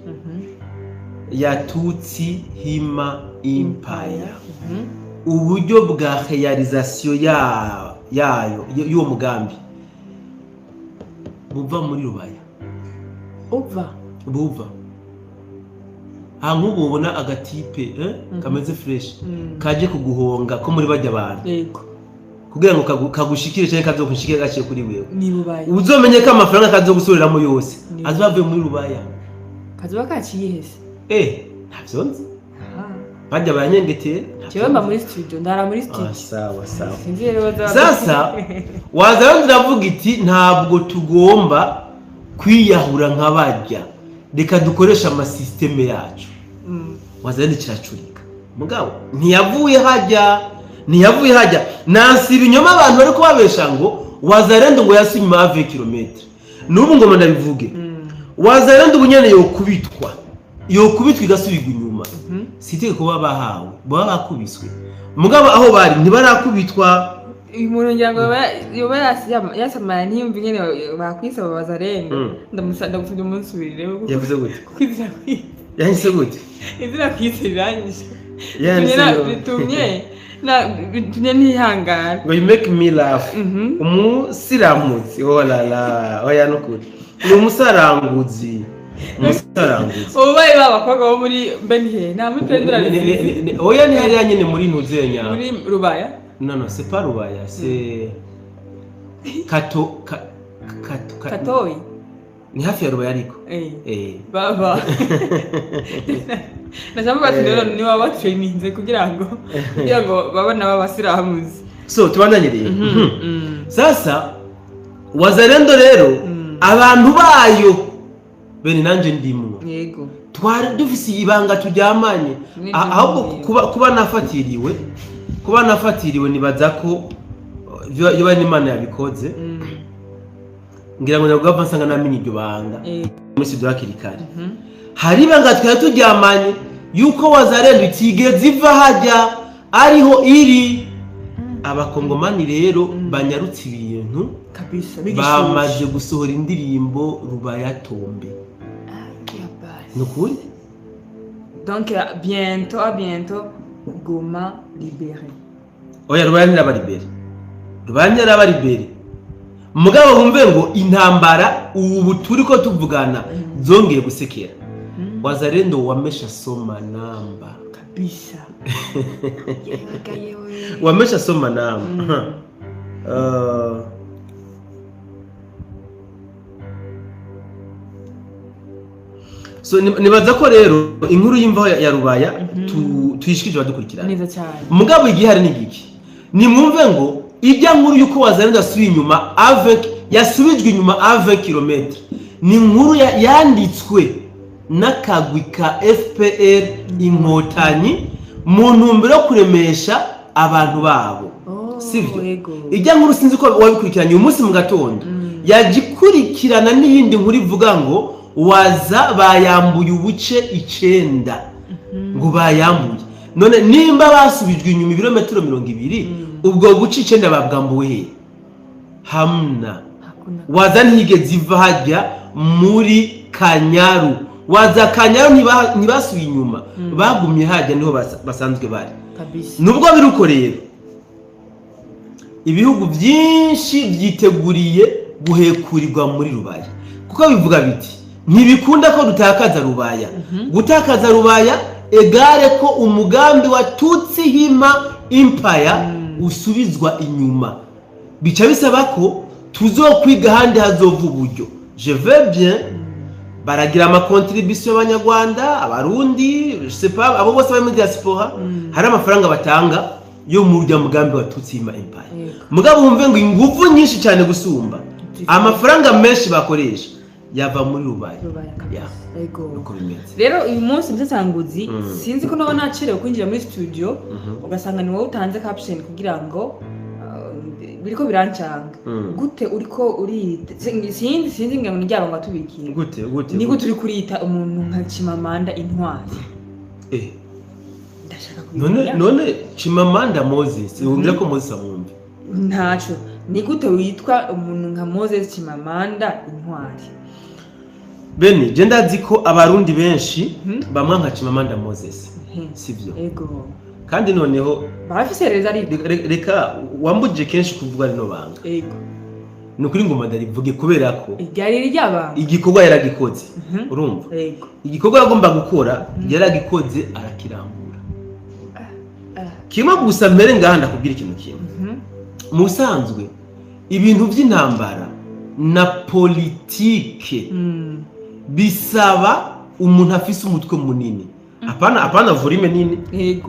ya Tutsi Hima Empire, uburyo bwa réalisation yayo y'uwo mugambi buva muri Rubaya? Uva? Buva aha. Nk'ubu ubona agatipe kameze fresh, kaje kuguhonga ko muri bajya abantu, kugira ngo kagushikire cyangwa kazogushikire gaciye kuri wewe, Ni Rubaya. uzomenye ko amafaranga kazogusubiriramo yose azoba avuye muri Rubaya. Kazoba kaciye hese? Ntabyo nzi. Bajya baranyengetera. Jewe mba muri studio, ndara muri studio. Sawa sawa. Sinzi rero bazaba. Sasa waza iravuga iti: "Ntabwo tugomba kwiyahura nka bajya." Reka dukoreshe amasystème yacu. Wazalendo kiracurika, mugabo ntiyavuye hajya, ntiyavuye hajya. Nansi ibinyoma abantu bari kubabesha ngo Wazalendo ngo yasuye inyuma ya 20 km. N'ubu ngoma ndabivuge, Wazalendo ubu nyene yokubitwa, yokubitwa igasubirwa inyuma, si itegeko baba bahawe, baba bakubiswe, mugabo aho bari ntibarakubitwa. Uyu muntu ngira ngo yoba yasamara ntiyumve ingene bakwisaba Bazarendo. Ndagusabye umunsubirireho. Yavuze gute? Kuko izina kwise Yanditse gute? Izina kwise riranyishe. Yanditse Bitumye ntihangana. Ngo "You make me laugh." Umusiramuzi, oh la la, oya, nukuri ni umusaranguzi, umusaranguzi. Ubu bari ba bakobwa bo muri Benihe nta muri Pendura. Oya, ni hariya nyene muri Ntuzenya. Muri Rubaya. Non, c'est pas Rubaya, c'est Kato Kato Katoyi. Ni hafi ya Rubaya ariko. Baba nashaka bati rero niba batraininze kugira ngo babone abasilamuzi. So tubandanye rero. Sasa Wazalendo rero, abantu bayo bene nanje ndimwo, twari dufise ibanga turyamanye. N'ibyo Ahubwo nkubwira. kuba nafatiriwe, nibaza ko yoba n'Imana yabikoze. Ngira ngo ndagapfa nsanga namenye iryo banga muri studio hakiri kare. Hari ibanga twari turyamanye yuko Wazalendo itigeze iva hajya ariho iri. Abakongomani rero banyarutse ibintu. Kabisa. Bamaze gusohora indirimbo "Rubaya tombe". Ni ukuri. Donc bientôt, à bientôt, Goma libéré. Oya, Rubaya ntiraba libéré, Rubaya ntiraba libéré, mugabo wumve ngo intambara ubu turi ko tuvugana zongeye gusekera. Wazalendo wamesha soma namba. Kabisa, yewe yewe. Wamesha soma namba. So nibaza ko rero inkuru y'imvaho ya Rubaya tuyishikije abadukurikirana. Neza cyane. Mugabo igihari ni giki? Nimwumve ngo ijya nkuru y'uko Wazalendo yasubiye inyuma avec yasubijwe inyuma avec km ni inkuru yanditswe n'akagwi ka FPR Inkotanyi mu ntumbero yo kuremesha abantu babo. Oh, sivyo? Yego. Ijya nkuru sinzi ko wabikurikiranye uyu munsi mu gatondo, yaje ikurikirana n'iyindi nkuru ivuga ngo waza bayambuye ubuce 9, ngo bayambuye. None nimba basubijwe inyuma ibirometero 20, ubwo buce 9 babwambuwe he? Hamna. Hakuna. Waza ntiyigeze iva hajya muri Kanyaru. Waza Kanyaru ntibasubiye inyuma, bagumye hajya niho basanzwe bari. Nubwo biri uko rero, ibihugu byinshi byiteguriye guhekurirwa muri Rubaya, kuko bivuga biti ntibikunda ko dutakaza Rubaya. Gutakaza Rubaya égale ko umugambi wa Tutsi Hima Empire usubizwa inyuma, bica bisaba ko tuzokwiga ahandi hazova uburyo. Je veux bien, baragira amacontributions y'Abanyarwanda, Abarundi, je sais pas, abo bose bari muri diaspora, hari amafaranga batanga yo mu rya mugambi wa Tutsi Hima Empire. Mugabo wumve ngo ingufu nyinshi cyane gusumba amafaranga menshi bakoresha yava muri Rubaya. Rubaya kabisa. Yego. Uko bimeze. Rero uyu munsi musesanguzi, sinzi ko naba nacerewe kwinjira muri studio, ugasanga ni wowe utanze caption kugira ngo biriko birancanga. Gute uriko urita, sinzi ngira ngo ni ryabo ngo atubikiye. Gute gute? Ni gute uri kurita umuntu nka Chimamanda intwari? Ndashaka None kubimenya. none Chimamanda Moses, wumvira ko Moses amwumva. Ntaco, ni gute witwa umuntu nka Moses Chimamanda intwari? Bene je ndazi ko Abarundi benshi bamwa nka Chimamanda Moses, sivyo? Ego. Kandi noneho Barafise reza ariko. Reka wambujije kenshi kuvuga rino banga. Ni ukuri ngoma ndarivuge kubera ko Iryari ry'abantu. igikorwa yaragikoze, urumva? Ego. Igikorwa yagomba gukora yaragikoze, arakirambura. Kimwe gusa mbere ngaha ndakubwira ikintu kimwe. Mu busanzwe ibintu by'intambara na politike bisaba umuntu afise umutwe munini, apana apana volume nini.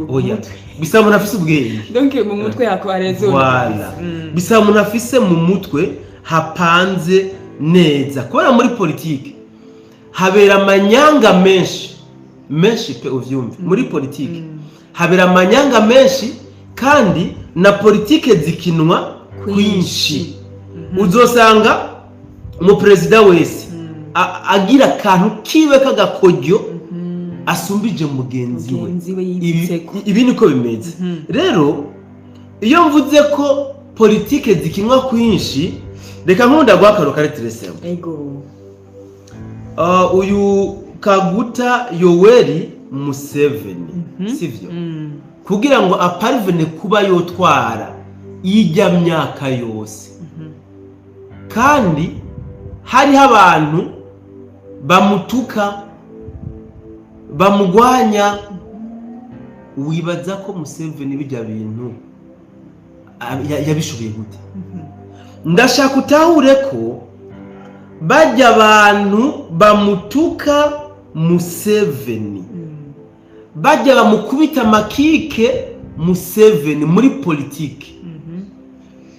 Oya, bisaba umuntu afise ubwenge. Donc mu mutwe yako arezo. Voilà. Bisaba umuntu afise mu mutwe hapanze neza, kubera muri politike Habera amanyanga menshi menshi pe, uvyumve, muri politike habera amanyanga menshi, kandi na politike zikinwa kwinshi. Uzosanga umuperezida wese agira akantu kiwe k'agakoryo asumbije mugenzi we. Mugenzi we yibitseko. Ibi niko bimeze. Rero iyo mvuze ko politike zikinwa kwinshi, reka nkunda guha akaro kari très simple. Uyu Kaguta Yoweri Museveni, sivyo? Kugira ngo aparvene kuba yotwara ijya myaka yose, kandi hariho abantu bamutuka, bamugwanya, wibaza ko Museveni bijya bintu yabishoboye gute? Ndashaka utahure ko bajya abantu bamutuka Museveni, bajya bamukubita amakike Museveni muri politiki,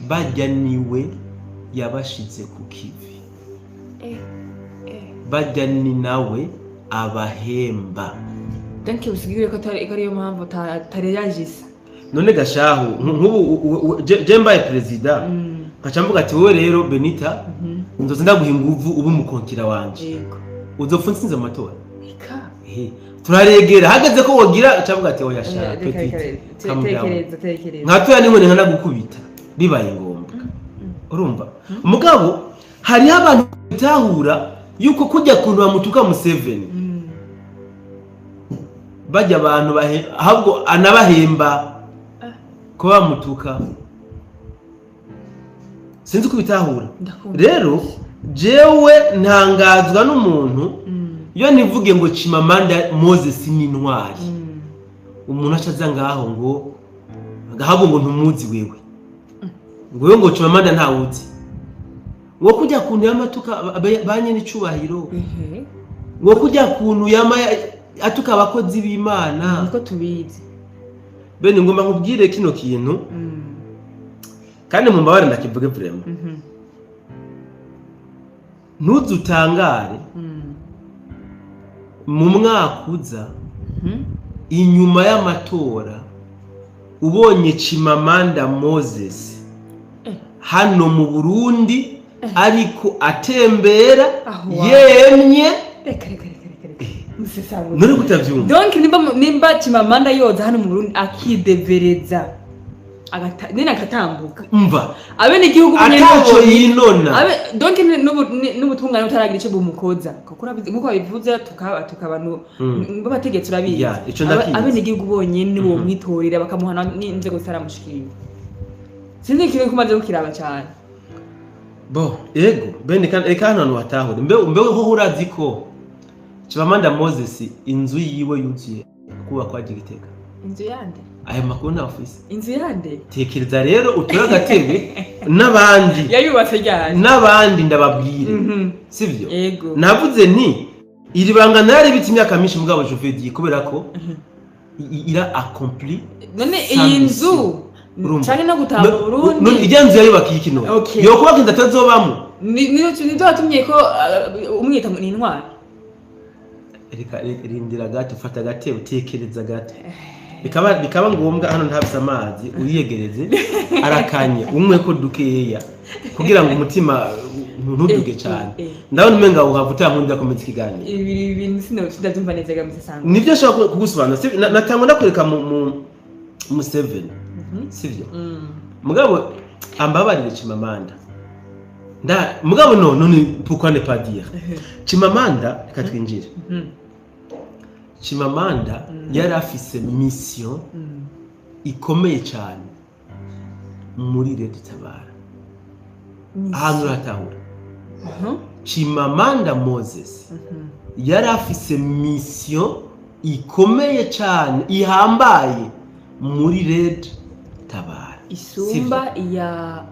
bajya niwe yabashize ku kivi, bajya ni nawe abahemba. Donc usigure ko atari ko ariyo mpamvu atareyagisa. None gashahu, nk'ubu je mbaye perezida, nkaca mvuga ati: "Wowe rero Benita, nzoza ndaguha inguvu, ube umukonkira wanje." Uzopfa unsinze mu matora. Eka. Ehe, turaregera hageze ko wogira cavuga ati: "Oya sha, Reka, petite, reka, calm down." Tekereza, tekereza. Nkatoya n'inkoni nkanagukubita bibaye ngombwa. Urumva, mugabo hariho abantu bitahura yuko kujya kuntu bamutuka Museveni, bajya abantu ahubwo anabahemba kuba bamutuka. Sinzi ko bitahura. Ndakumva. Rero jewe ntangazwa n'umuntu iyo nivuge ngo Chimamanda Moses ni intwari, umuntu aca aza ngaho ngo ahubwo ngo ntumuzi wewe, ngo wewe ngo Chimamanda ntawuzi, ngo kujya kuntu yamatuka ba nyene icubahiro, ngo kujya kuntu yama atuka abakozi b'Imana. Niko tubizi. Bene, ngomba nkubwire kino kintu, kandi mumbabare ndakivuge vraiment. Ntuzutangare mu mwaka uza, inyuma y'amatora, ubonye Chimamanda Moses hano mu Burundi ariko atembera Aho wa- yemye. Reka, reka, reka, reka, reka, musesanguye. None kutavyumva? Donc nimba Chimamanda yoza hano mu Burundi akidevereza, nene agatambuka, mva abenegihugu bo nyene ataco n'ubu- yinona. Donc n'ubutungane butaragira ico bumukoza, kuko urabizi nkuko babivuze, tukaba b'abategetsi, urabizi. Ya, ico ndakizi. Abenegihugu bonyene bomwitorera bakamuhana n'inzego zitaramushikira. Sinzi ikintu kumaze kukiraba cane. Bo ego bene, kandi reka hano hantu hatahure. Mbe ho urazi ko Chimamanda Moses inzu yiwe yuzuye kubakwa Gitega? Inzu yande? Aya makuru ntawe ufise. Inzu yande? Tekereza rero, utore agatebe n'abandi. Yayubatse ryari? N'abandi ndababwire, sivyo? Ego. Navuze nti iri banga nararibitse imyaka myinshi, mugabo je veux dire kubera ko ira accompli None sa iyi mission. nzu Urumva? canke no gutaha mu Burundi? None ijya nzu yayubakiye iki none? Okay. Yokubaka inzu atazobamwo? Nivyo watumye ko umwita ngo ni intwari. Reka, rindira gato, fata agatebe, utekereza gato. Bikaba ngombwa hano ntabise amazi, uyiyegereze arakanye, umwe ko dukeya kugira ngo umutima ntuduge cyane. Ndabona umenga uhava utankundira komeza ikiganiro. Ibi bintu sinavyumva neza ga musesango. Nibyo nshobora kugusobanura. Natangwa ndakwereka mu Museveni, sivyo? Mugabo ambabarire Chimamanda, nda mugabo no none pourquoi ne pas dire Chimamanda? Reka twinjire. Chimamanda yari afise mission ikomeye cyane muri Red Tabara. Ahantu uratahura? Chimamanda Moses yari afise mission ikomeye cyane, ihambaye muri Red Tabara. Isumba iya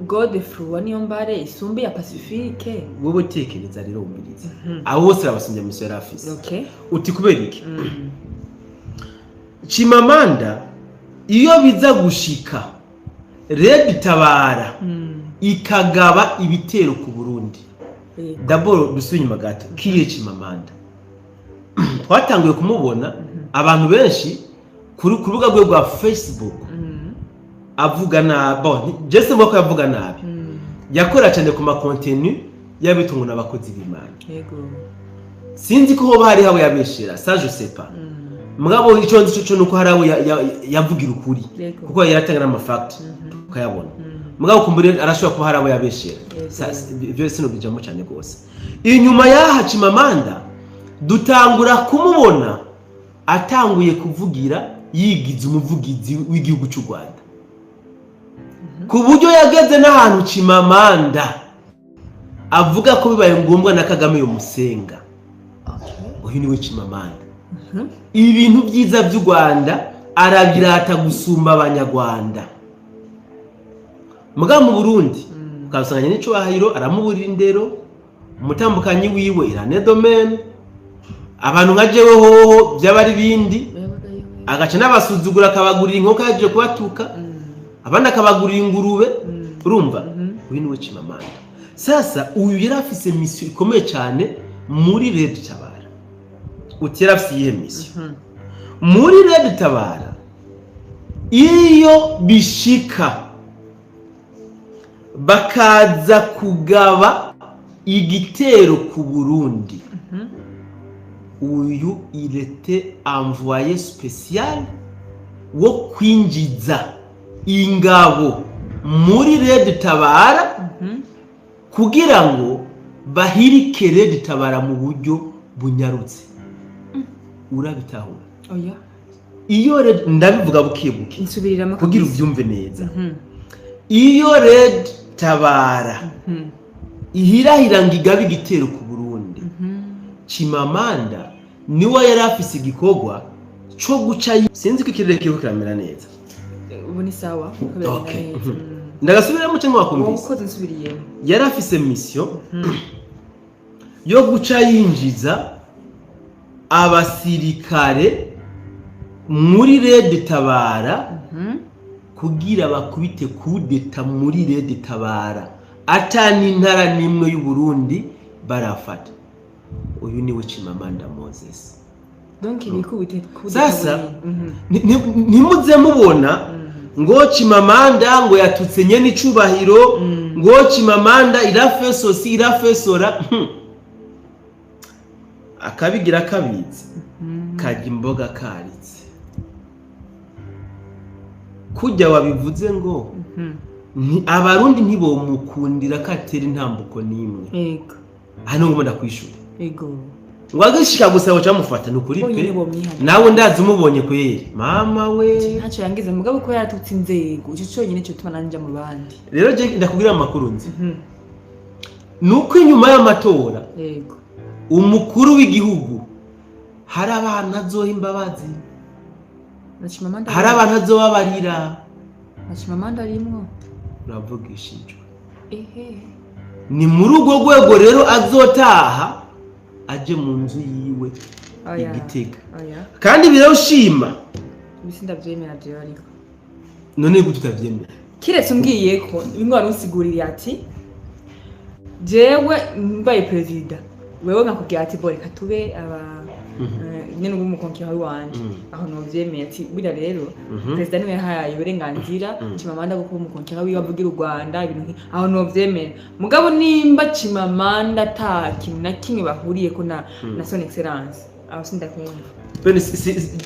Godefroid wa Niyombare, isumba iya Pacifique. Wowe tekereza rero, wumvirize, abo bose arabasumbya mission yari afise. Uti kubera iki? Chimamanda, iyo biza gushika Red Tabara ikagaba ibitero ku Burundi, D'abord dusubire inyuma gato. Kiye Chimamanda twatanguye kumubona abantu benshi ku rubuga rwe rwa Facebook avuga nabi. Bon, je simvuga ko yavuga nabi, yakora cyane ku ma contenu y'abitungo n'abakozi b'Imana. Sinzi ko hoba hariho abo yabeshera, ça je sais pas. Mugabo icyo nzi cyo nuko hari abo yavugira ukuri, kuko yaratanga n'ama facts tukayabona. Mugabo kumbure arashobora kuba hari abo yabeshera. Ibyo sinobijamo cyane rwose. Inyuma y'aha Chimamanda dutangura kumubona atanguye kuvugira, yigize umuvugizi w'igihugu cy'u Rwanda, ku buryo yageze n'ahantu Chimamanda avuga ko bibaye ngombwa na Kagame yomusenga. Uyu niwe Chimamanda. Ibintu byiza by'u Rwanda arabirata gusumba Abanyarwanda. Mugabo mu Burundi ukabasanganya n'icubahiro, aramuburira indero, umutambukanyi wiwe irane domaine, abantu nka jewe hoho byaba ari bindi, agaca n'abasuzugura, akabagurira inkoko yaje kubatuka, abandi akabagurira ingurube. Urumva, uyu niwe Chimamanda. Sasa uyu yari afise mission ikomeye cyane muri Red Tabara. Uti yari afise iyihe mission muri Red Tabara? Iyo bishika bakaza kugaba igitero ku Burundi, uyu il était envoyé spécial wo kwinjiza ingabo muri Red Tabara kugira ngo bahirike Red Tabara mu buryo bunyarutse. Urabitahura? Oya. Iyo Red, ndabivuga buke buke Nsubiriramo kugira kabisa. ubyumve neza. Iyo Red Tabara ihirahira ngo igabe igitero ku Burundi, Chimamanda niwe yari afise igikorwa co guca. Sinzi ko ikirere kiriko kiramera neza. Ubu ni sawa, uko biragenda neza. Ndagasubiramo cyangwa Wowe wakumvise? ukoze nsubiriyemo. Yari afise mission yo guca yinjiza abasirikare muri Red Tabara kugira bakubite kudeta muri Red Tabara ata n'intara n'imwe y'u Burundi barafata. Uyu niwe Chimamanda Moses. Donc bikubite. Sasa, ntimuze mubona ngo Chimamanda ngo yatutse nyene icubahiro, ngo Chimamanda irafesosi irafesora. Akabigira kabitse kajya imboga karitse. Kujya wabivuze ngo Abarundi ntibomukundira ko atera intambuko n'imwe. Hano ngo ndakwishura. Ngo agishika gusa baca bamufata, ni ukuri pe. Bonyine bomwihana. Nawe ndazi umubonye kweri, mama we. Ntacyo yangiza, mugabo ko yaratutse inzego, ico cyonyine cyo tuma nanja mu bandi. Rero je ndakubwira amakuru nzi, ni uko inyuma y'amatora umukuru w'igihugu hari abantu azoha imbabazi, Na Chimamanda. hari abantu azobabarira. Na Chimamanda arimwo. Uravugishijwe. Ehe. Ni muri urwo rwego rero azotaha aje mu nzu yiwe Oya. i Gitega. Oya. Kandi birawushima. Ibisi ndavyemera jewe, ariko None gute utavyemera? Kiretse umbwiye ko bimwe wari unsiguriye ati jewe mbaye perezida, wewe nkakubwira ati bo reka tube aba nyene ubu umukonkera wanje, aho novyemeye ati burya rero perezida niwe yahaye uburenganzira Chimamanda bwo kuba umukonkera wiwe, avugira u Rwanda, ibintu aho novyemera. Mugabo nimba Chimamanda ata kintu na kimwe bahuriyeko na Son Excellence, aho sindakumva. Bene,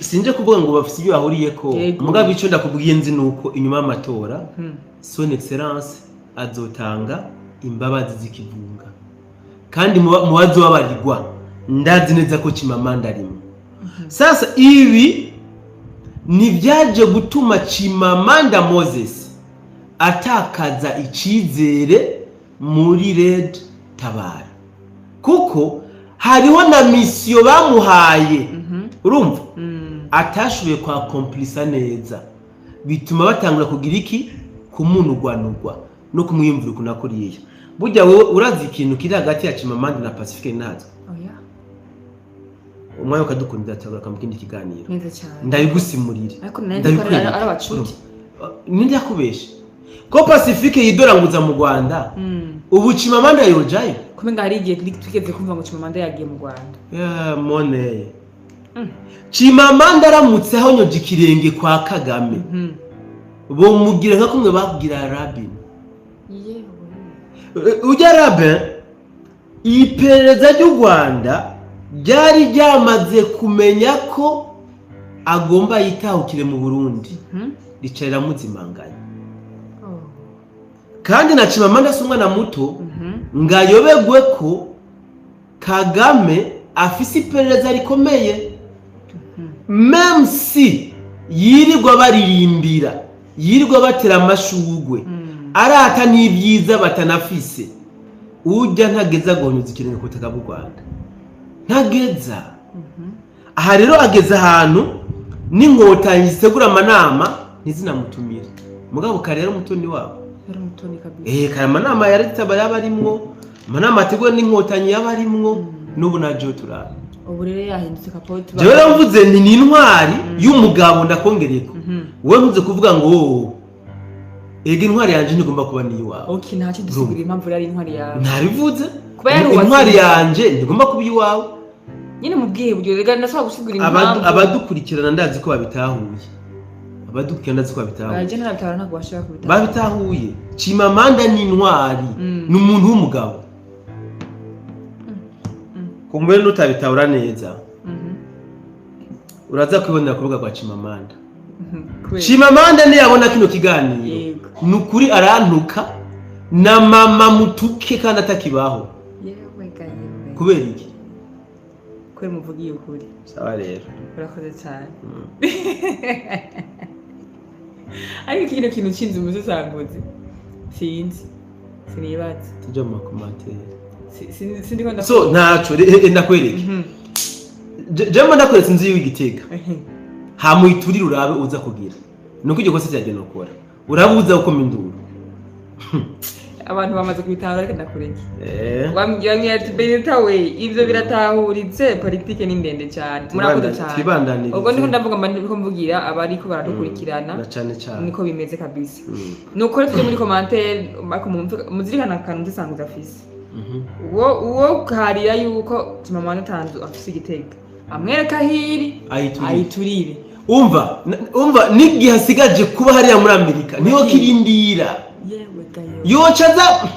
sinje kuvuga ngo bafise ibyo bahuriyeko. Mugabo ico ndakubwiye nzi nuko inyuma y'amatora Son Excellence azotanga imbabazi z'ikivunga, kandi mu bazobabarirwa ndazi neza ko Chimamanda arimo. Sasa ibi ntibyaje gutuma Chimamanda Moses atakaza icizere muri Red Tabara, kuko hariho na mission bamuhaye, urumva, atashoboye kwa komplisa neza, bituma batangura kugira iki, kumunugwanugwa no kumwiyumvira ukuntu akuriya. Burya wowe urazi ikintu kiri hagati ya Chimamanda na Pacifique Ntazo? Oya. Umwanya ukadukundira, turagaruka mu kindi kiganiro. Neza cyane. Ndabigusimurire. Ariko nari nzi ko ari abacuti. Ninde yakubeshe? Ko Pacifique yidoranguza mu Rwanda, ubu Chimamanda yojayo? Kumenga hari igihe twigeze kumva ngo Chimamanda yagiye mu Rwanda. Ya, mone Chimamanda aramutse ahonyoje ikirenge kwa Kagame, bomugira nka kumwe babwira Rabin. Yewe. Ujya Rabin, iperereza ry'u Rwanda ryari ryamaze kumenya ko agomba yitahukire mu Burundi, rica riramuzimanganya. Kandi na Chimamanda si umwana muto ngo ayobegwe ko Kagame afise iperereza rikomeye. Même si yirirwa baririmbira, yirirwa batera amashugwe, arata n'ibyiza batanafise, ujya ntageza guhonyuza ikirenge ku butaka bw'u Rwanda, ntageza. Aha rero ageze ahantu n'Inkotanyi zitegura amanama ntizinamutumire. Mugabo kare rero umutoni wabo. Yari umutoni kabisa. Kare amanama ya leta yaba arimwo, amanama ateguwe n'Inkotanyi yaba arimwo. N'ubu najo turaba. Ubu rero yahindutse kapote. Jewe rero mvuze nti ni intwari y'umugabo, ndakongereko. Wowe ntuze kuvuga ngo "Oh, ega intwari yanje ntigomba kuba n'iyiwawe." Okay, ntacyo, dusigura impamvu rero ari intwari yawe. Ntabivuze. Kuba yarubatse. Intwari yanje ntigomba kuba iwawe. Nyine mubwihe buryo rega ndashobora gusigura impamvu. Abadukurikirana ndazi ko babitahuye. Abadukurikirana ndazi ko babitahuye. Baje ntabitahura, ntabwo bashobora kubitahura. Babitahuye. Chimamanda ni intwari, ni umuntu w'umugabo. Kumbe nutabitahura neza, uraza kwibonera ku rubuga rwa Chimamanda. Kubera? Chimamanda niyabona kino kiganiro, ni ukuri arantuka na mama mutuke kandi atakibaho. Yewe ga yewe. Kubera iki? Kubera muvugiye ukuri. Sawa rero. Urakoze cyane. Ariko kino kintu nshinze umusesanguzi, sinzi, sinibaza. Tujya mu ma commentaires. Sindiko nda. So ntaco, ndakwereke. Jewe ndakweretse inzu yiwe Igitega, hama uyiturire urabe uza kugira nuko iryo kosa ryagenda ukora, urabe uza gukoma induru. Abantu bamaze kubitahura, ariko ndakureke. Eh. Wambwira ati Benita we, ibyo biratahuritse, politike ni ndende cyane. Murakoze cyane. Twibandanirize. Ubwo ndiko ndavuga, mba ndiko mvugira abariko baradukurikirana. Na cane cane. Niko bimeze kabisa. Nuko rero tujye muri commentaire, ariko muzirikana akantu musesanguzi afise. Uwo karira yuko Chimamanda atanzu afise Igitega, amwereka ahiri. Ayiturire. Ayiturire. Umva, umva, n'igihe asigaje kuba hariya muri Amerika niho kirindira. Yewe ga yewe. Yoca aza.